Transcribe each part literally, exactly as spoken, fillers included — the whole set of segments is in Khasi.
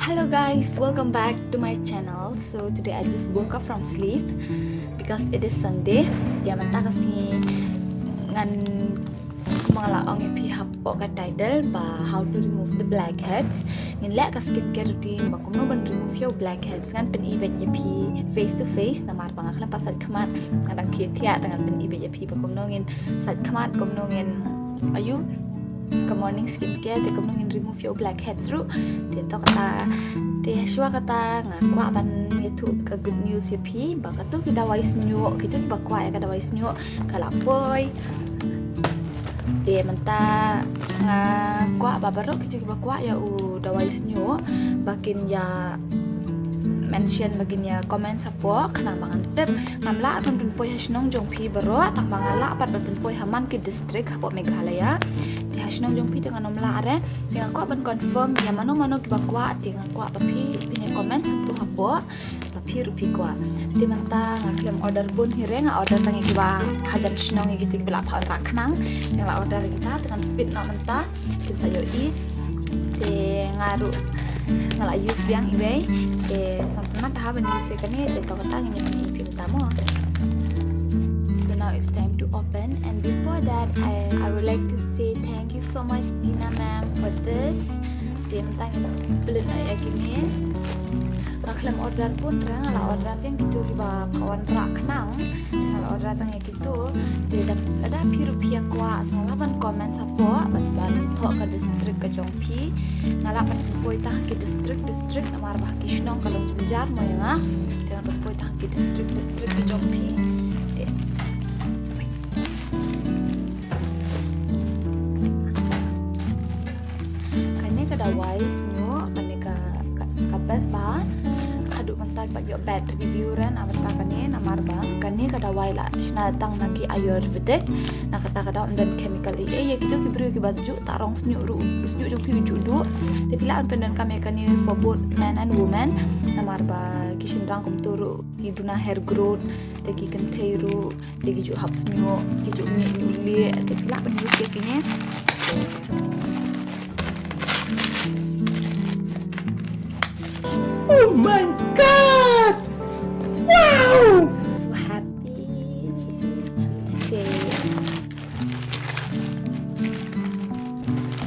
Hello guys, welcome back to my channel. So today I just woke up from sleep because it is Sunday. Te mynta ka sngi ngan, kumba nga la ong ïa phi hapoh ka title ba how to remove the blackheads. Ngin leh ka skincare routine ba kumno ban remove ïa u blackheads. Ngan pyni beit ïa phi face to face namar ba nga khlem pat sait khmat, nga dang khie thiah, te ngan pyni beit ïa phi ba kumno ngin sait khmat, kumno ngin, aiu, ka morning skincare, te kumno ngin remove ïa u blackheads ruh. Te to kata, te shuwa kata nga kwah ban ïathuh ka good news ïa phi ba kato ki dawai shñiuh, kito kiba kwah ïa ka dawai shñiuh ka la poi. Te mynta nga kwah ba baroh kito kiba kwah ïa u dawai shñiuh ba kin ïa mention, ba kin ïa comment hapoh, khnang ba ngan tip. Ngam lah ban pynpoi ha shnong jong phi baroh, tang ba nga lah pat ban pynpoi ha man ki district hapoh Meghalaya. Te ha shnong jong phi te ngan ym lah re. Te nga kwah ban confirm ïa mano mano kiba kwah, te nga kwah ba phi phin ïa comment sha tu hapoh ba phi ruh phi kwah. Te mynta nga khlem order bun hi re, nga order tang ïa kiba hajan shnong, ïa kito kiba la phah wanrah khnang. Nga la order ïa kita, te ngan peit noh mynta kin sa ïohi. Te nga ruh nga la use biang iwei. Te sngewtynnat ha ban use ïa kane, te to kata ngin ïa phi mynta mo. So now it's time to open, and before that I, I would like to say thank you so much Tina ma'am for this. Te mynta ngin peit noh ïa kine. Nga khlem order bun re, nga la order tang kito kiba phah wanrah khnang. Nga la order tang ïa kito. Te da, lada phi ruh phi ïa kwah, sngewbha ban comment hapoh bad ban thoh ka district ka jong phi. Nga lah ban pynpoi tang ki district district namar ba ki shnong ka long jynjar mo ïa nga. Te ngan pynpoi tang ki district district ki jong phi. Te kane ka dawai shñiuh, kane ka, ka, ka best bha. Haduh mynta pat ïoh bad review re na bynta kane namar ba kane ka dawai la shna tang na ki Ayurvedic. Na kata ka daw ym don chemical ei ei. Ïa kito ki briew kiba ju ta rong shñiuh ruh, u shñiuh jong phi u ju duh. Te phi lah ban pyndonkam ïa kane for both men and women. Namar ba ki shynrang kumto ruh ki duna hair growth, te ki kynthei ruh, te ki ju hap shñiuh, ki ju mih ñiuh lieh, te phi lah ban use ïa kine. Oh my God! Wow! So happy. Okay.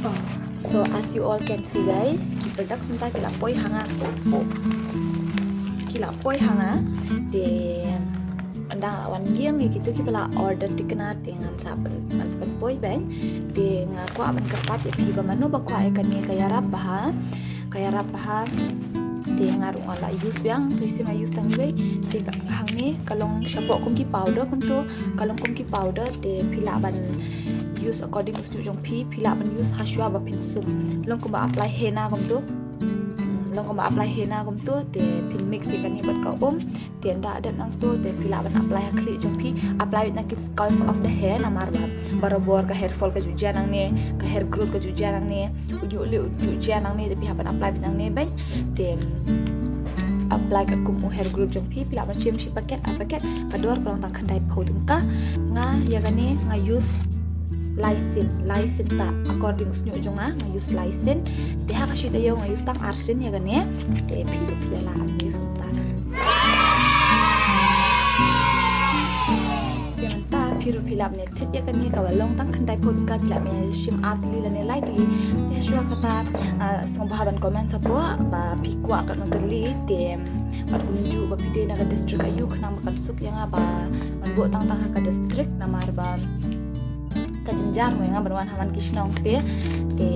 Oh, so as you all can see guys, ki products mynta ki la poi ha nga. Ki la poi ha nga. Te ynda nga la wan ïeng ïa kito kiba la order thikna te ngan sa pyn, ngan sa pynpoi beit. Te nga kwah ban kyrpad ïa phi ba mano ba kwah ïa kane ka ïarap bha. Ka ïarap bha. Te nga ruh nga la use biang, to use, nga use tang iwei. Te ka, hangne ka long shapoh kum ki powder kumto, ka long kum ki powder, te phi lah ban use according u shñiuh jong phi, phi lah ban use ha shuwa ba phin sum. Long kumba apply henna kumto. Hmm, long kumba apply henna kumto, te phin mix ïa kane bad ka um. Te ynda dep nangto te phi lah ban apply ha khlieh jong phi, apply na ki scalp of the hair namar ba barabor ka hair fall ka ju jia nangne, ka hair growth ka ju jia nangne, u ñiuh lieh u ju jia nangne, te phi hap ban apply beit nangne beit. Te apply katkum u hair growth jong phi, phi lah ban shim shi packet, ar packet, ka dor ka long tang khyndai phew tyngka. Nga ïa kane nga use lai sien, lai sien ta according u shñiuh jong nga, nga use lai sien. Te ha ka shi taïew nga use tang ar sien ïa kane. Te phi ruh phi lah ban use mynta. Te mynta phi ruh phi lah ban thied ïa kane kaba long tang khyndai phew tyngka, phi lah ban shim ar tylli lane lai tylli. Te shuwa kata, ah, sngewbha ban comment hapoh ba phi kwah katno tylli, te bad kumjuh ba phi dei na ka district aïu, khnang ba kan suk ïa nga ba ngan buh tang tang ha ka district namar ba ka jynjar mo ïa nga ban wan ha man ki shnong phi. Te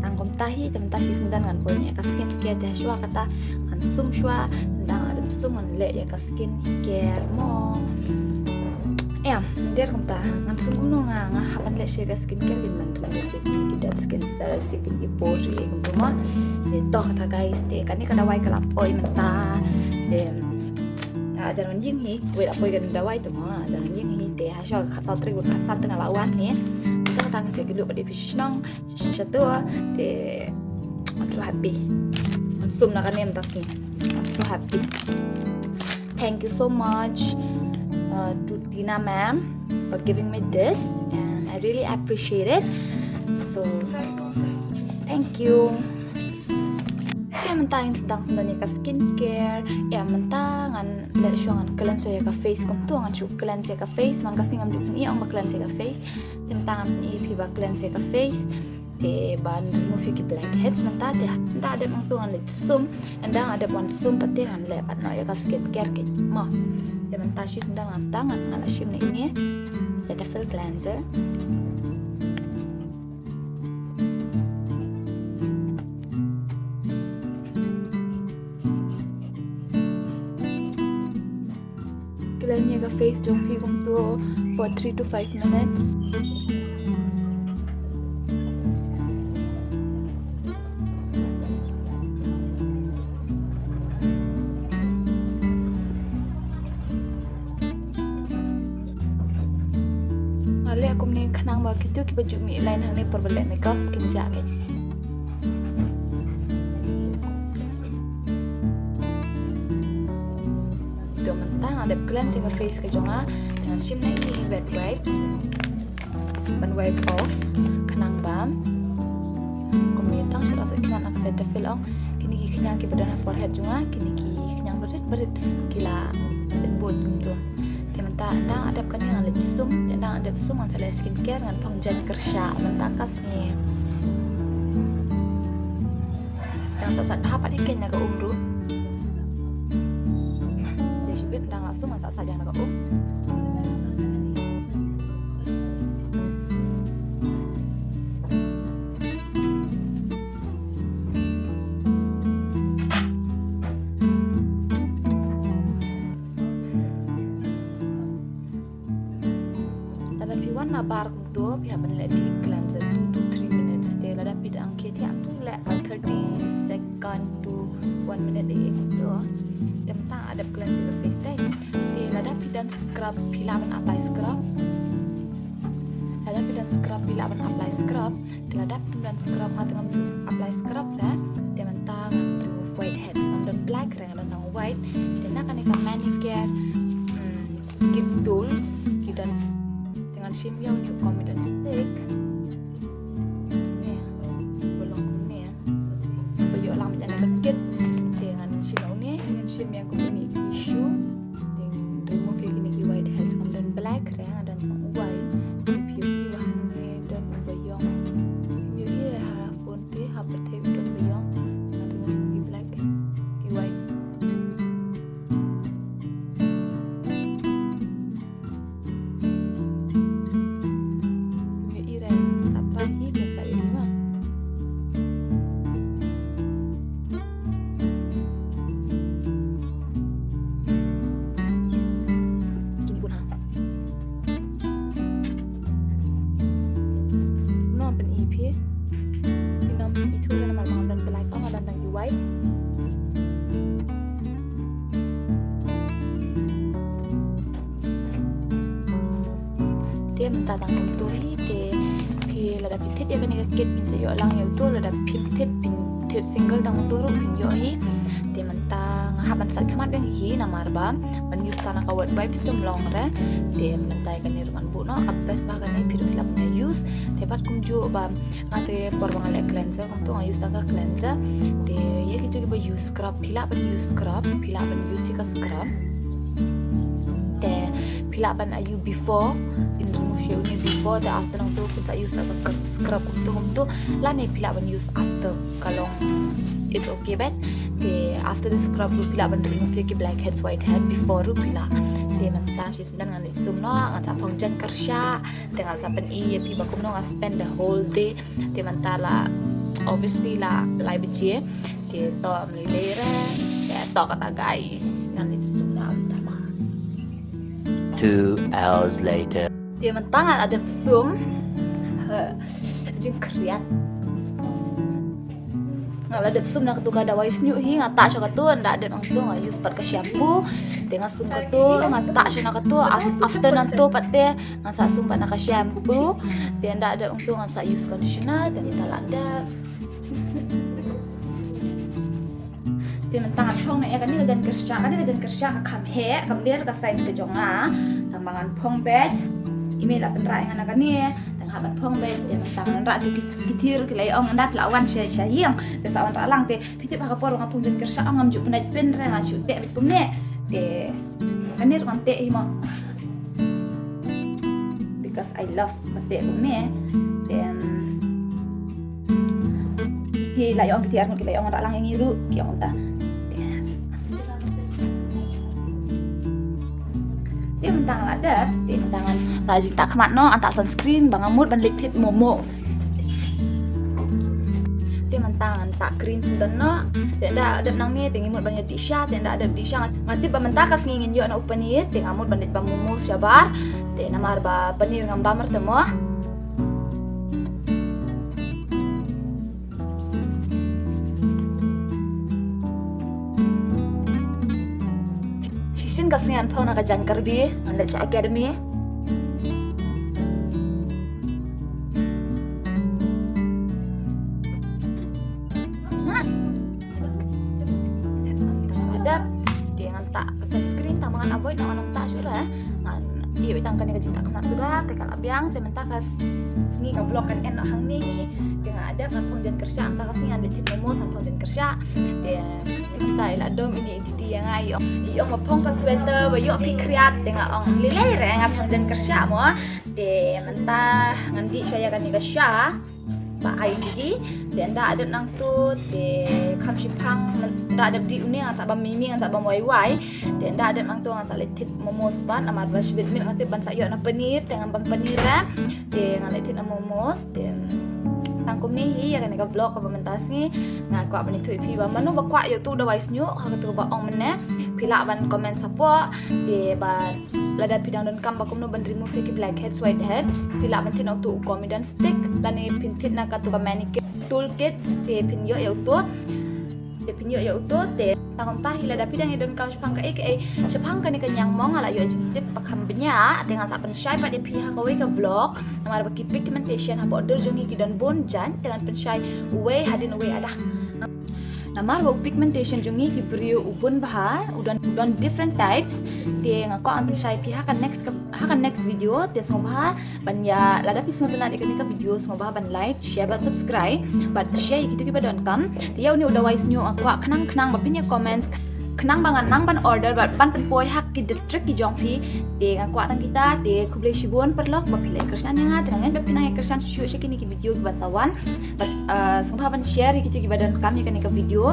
tang kumta hi, te mynta shisyndon ngan poi ïa ka skincare, te shuwa kata ngan sum shuwa, ynda nga dep sum ngan leh ïa ka skincare mo. Em, der kumta ngan sum kumno nga, nga hap ban leh sha ka skincare, kin man ri ïa ki dead skin cells, ïa ki pore, ïa kumta mo. Te to kata guys, te kane ka dawai ka la poi mynta. Em, nga jan wan ïing hi, wei la poi kane ka dawai te mo, jan wan ïing hi, te ha shuwa ka khatsaw tarik bad khatsan te nga la wan hi. Te kata nga check ïa ki luk ba dei phi shnong shato, te I'm so happy. Ngan sum na kane mynta sngi. I'm so happy. Thank you so much, uh, to Tina ma'am for giving me this, and I really appreciate it. So, thank you. Te Mynta ngin sdang sdang ïa ka skincare. Ïa mynta ngan leh shuwa ngan cleanse ïa ka face kumto, ngan shu cleanse ïa ka face, man ka sngi ngam ju pyni ong ba cleanse ïa ka face. Te mynta ngan pyni phi ba cleanse ïa ka face. Te ban remove ïa ki blackheads mynta te mynta dep ngan tu ngan leh sum, ynda dep wan sum pat te ngan leh pat noh ïa ka skincare keiñ mo. Te mynta shi sdang ngan sdang ngan la shim na ine Cetaphil cleanser. Cleanse ïa ka face jong phi kumto for three to five minutes. Nga leh kumne khnang ba kito kiba ju mih line hangne por ba leh makeup kin jah keiñ. To mynta nga dep cleanse ïa ka face ka jong nga, te ngan shim na ine wet wipes ban wipe off khnang ba kumne tang shu la sa khnang na ka Cetaphil ong kine ki khñiang kiba don ha forehead jong nga, kine ki khñiang barit barit ki la bud kumto. Te mynta ynda nga dep kane ngan leh sum, te ynda nga dep sum ngan sa leh skincare, ngan phong jan kyrshah mynta ka sngi. Ngan sa sat bha pat ïa kane na ka um ruh. Ïa shibit ynda nga sum ngan sa sat ïa na ka um. Lada phi wan na bar kumto phi hap ban leh deep cleanser two to three minutes, te lada phi dang khie thiah to leh ka thirty second to one minute eh kumto. Te mynta nga dep cleanse ïa ka face te. Te lada phi don scrub phi lah ban apply scrub. Lada phi don scrub phi lah ban apply scrub. Te lada phim don scrub, nga te ngam apply scrub re. Te mynta ngan remove whiteheads, ngam don black re, nga don tang white. Te na kane ka Manicare, hmm, kit tools ki don. Te ngan shim ïa u new confidence stick. Ne, ba long kumne. Ba ïoh lang mynta na ka kit. Te ngan shim ïa une, ngan shim ïa kumne tissue. Te ngin remove ïa kine ki whiteheads, ngam don black re, nga don tang white. Te phi ïohi ba hangne don uba ïong. Phi ïohi re ha phone te ha pyrthei u don uba ïong. Ngan remove ïa ki black, ki white. Phi ïohi re, sa try hi, phin sa ïohi ma. Kin bun ha. Ngan pyni phi. Phin ym ithuh namar ba nga don black, nga don tang ki white. Te mynta tang kumto hi te phi lada phi thied ïa kane ka kit phin sa ïoh lang ïa uto, lada phim thied phin thied single tang uto ruh phin ïoh hi. Te mynta nga hap ban sait khmat biang hi namar ba ban use tang na ka wet wipes te ym long re. Te mynta ïa kane ruh ngan buh noh, ka best bha kane phi ruh phi lah ban use. Te pat kumjuh ba nga te por ba nga leh cleanser kumto nga use tang ka cleanser. Te ïa kito kiba use scrub phi lah ban use scrub, phi lah ban use ïa ka scrub. Te phi lah ban use before, phin remove ïa une before, te after nangto phin sa use ïa ka scrub kumto kumto. Lane phi lah ban use after, ka long it's okay bad. Te after the scrub ruh phi lah ban remove ïa ki blackheads whitehead before ruh phi lah. Te mynta shi sdang ngan leit sum noh, ngan sa phong jan kyrshah. Te ngan sa pyni ïa phi ba kumno nga spend the whole day. Te mynta la obviously la lai baje. Te to ym lei lei re. Te to kata guys, ngan leit sum noh mynta ma. Two hours later. Te mynta nga la dep sum. He, jingkhriat. Nga la dep sum na katu ka dawai sniuh hi, nga tah sha katu, ynda dep nangtu nga use pat ka shampoo. Te nga sum katu, nga tah sha na katu, af-, after nangtu pat te nga sa sum pat na ka shampoo. Te ynda dep nangtu nga sa use conditioner, te mynta la dep. Te mynta ngan phong na ïa kane ka jan kyrshah, kane ka jan kyrshah ka kham heh, kam dei ka size ka jong nga. Tang ba ngan phong beit. I mei la pynrah ïa nga na kane. Tang Ha ban phong beit te mynta ngan rah te ki, ki thied ki la ong nda phi la wan sha, sha ïing te sa wanrah lang te phi tip ha ka por nga phong jan kyrshah ong ngam ju pyndonkam pynreng nga shu teh beit kumne te ngan ïa ngan teh hi mo because I love ba teh kumne te ki la ong ki thied ki la ong ngan rah lang ïa ngi ruh ki ong ta. Te mynta nga la dep, te mynta ngan ta jingtah khmat noh, ngan tah sunscreen ba nga mut ban leit thied momos. Te mynta ngan tah cream shen don noh, te ynda dep nangne te ngi mut ban ïa dih sha, te ynda dep dih sha nga tip ba mynta ka sngi ngin ïoh na u paneer, te nga mut ban leit bam momos shabar, te namar ba paneer ngam bam mar te mo. Shisien ka sngi ngan phong na ka jaiñ Karbi, ngan leit sha academy. Dep, te ngan tah sunscreen tang ba ngan avoid noh ngan tah shuh re. Ngan ïoh tang kane ka jingtah khmat shuh re, te ka la biang, te mynta ka sngi ka vlog kan end noh hangne hi. Te nga dep ngan phong jan kyrshah, mynta ka sngi ngan leit thied momos ngan phong jan kyrshah. Te mynta i la dom ine i didi ïa nga i ong, i ong ba phong ka sweater ba ïoh phi khriat, te nga ong lei lei re nga phong jan kyrshah mo. Te mynta ngan dih shuwa ïa kane ka sha ba ai didi. Te ynda dep nangto te kham shipang, ynda dep dih une ngan sa bam mimi, ngan sa bam wai wai. Te ynda dep nangto ngan sa leit thied momos pat, namar ba shibit miet nga tip ban sa ïoh na paneer, te ngan bam paneer re. Te ngan leit thied na momos, te tang kumne hi ïa kane ka vlog kaba mynta sngi. Nga kwah ban ïathuh ïa phi ba mano ba kwah ïa uto u dawai shñiuh ha kato kaba ong mynne, phi lah ban comment shapoh. Te ba lada phi dang donkam ba kumno ban remove ïa ki blackheads, whiteheads, phi lah ban thied na uto u Comedone stick lane phin thied na kato ka Manicure toolkits, te phin ïoh ïa uto. Te phin ïoh ïa uto, te tang kumta hi lada phi dang ïa donkam shaphang kaei kaei shaphang kane ka ñiangmong, nga la ïoh jingtip ba kham bniah, te ngan sa pynshai pat ïa phi ha kawei ka vlog. Namar ba ki pigmentation hapoh dur jong ngi ki don bun jait, te ngan pynshai uwei hadien uwei, ada. Namar ba u pigmentation jong ngi ki briew u bun bha, u don, u don different types. Te nga kwah ban pynshai ïa phi ha ka next ka, ha ka next video. Te sngewbha ban ïa, lada phi sngewtynnat ïa kane ka video, sngewbha ban like, share bad subscribe bad share ïa kito kiba donkam. Te ïa une u dawai shñiuh nga kwah khnang khnang ba phin ïa comments, khnang ba ngan nang ban order bad ban pynpoi ha ki district ki jong phi. Te nga kwah tang kita, te khublei shibun paralok ba phi la ïa kyrshan ïa nga, te nga ngeit ba phi nang ïa kyrshan shuh shuh sha kine ki video kiban sa wan. Bad, uh, sngewbha ban share ïa kito kiba donkam ïa kane ka video.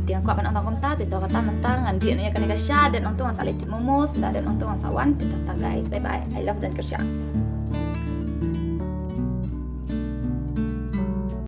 Te nga kwah ban ong tang kumta, te to kata mynta ngan dih noh ïa kane ka sha, dep nangto ngan sa leit thied momos, ynda dep nangto ngan sa wan, te to kata guys, bye bye. I love jan kyrshah.